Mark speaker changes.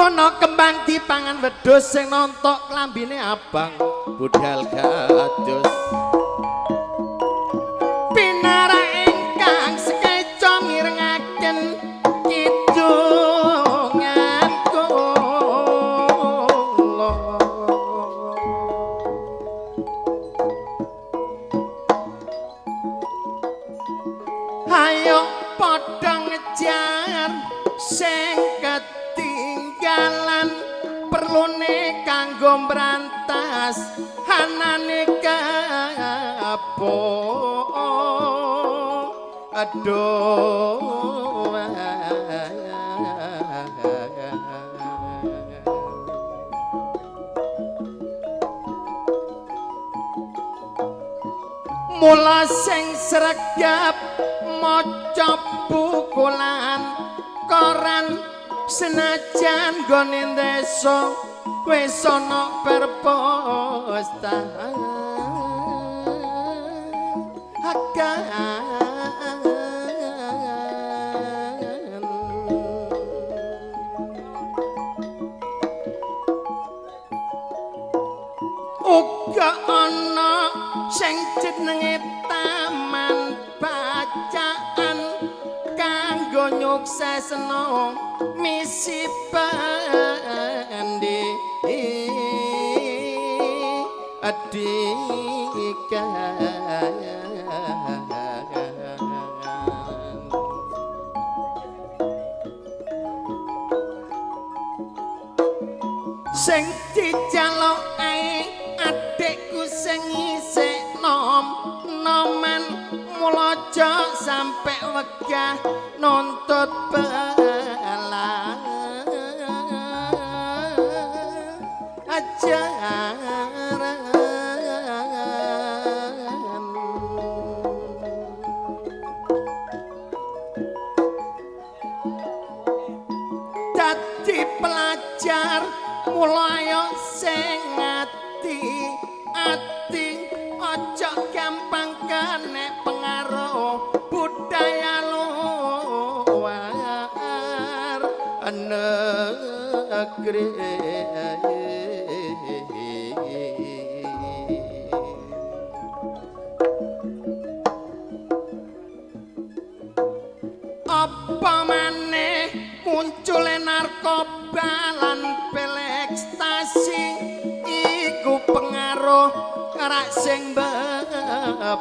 Speaker 1: Kono kembang dipangan wedhus sing nontok klambine abang budal gadus. Pinarak ingkang sekeca mirengaken kidungan kula. Ayo padha ngejar sing ketinggalan, perlune kanggo mbrantas anane kebo. Aduh, mula sing sregep maca buku lan koran, senajan nggone desa wis ana perpustakaan. Uga ana sing jenenge taman bacaan kanggo nyuksesno misi pendidikan. Sing dijaluk ae adikku sing isih nom noman, mula aja sampe wegah nuntut bela ajaran. Dadi pelajar mula ayo sing ati ati, aja gampang kena pengaruh budaya luar negeri. Apa maneh muncule narkoba lan pil ekstasi, iku pengaruh rak sing bahaya.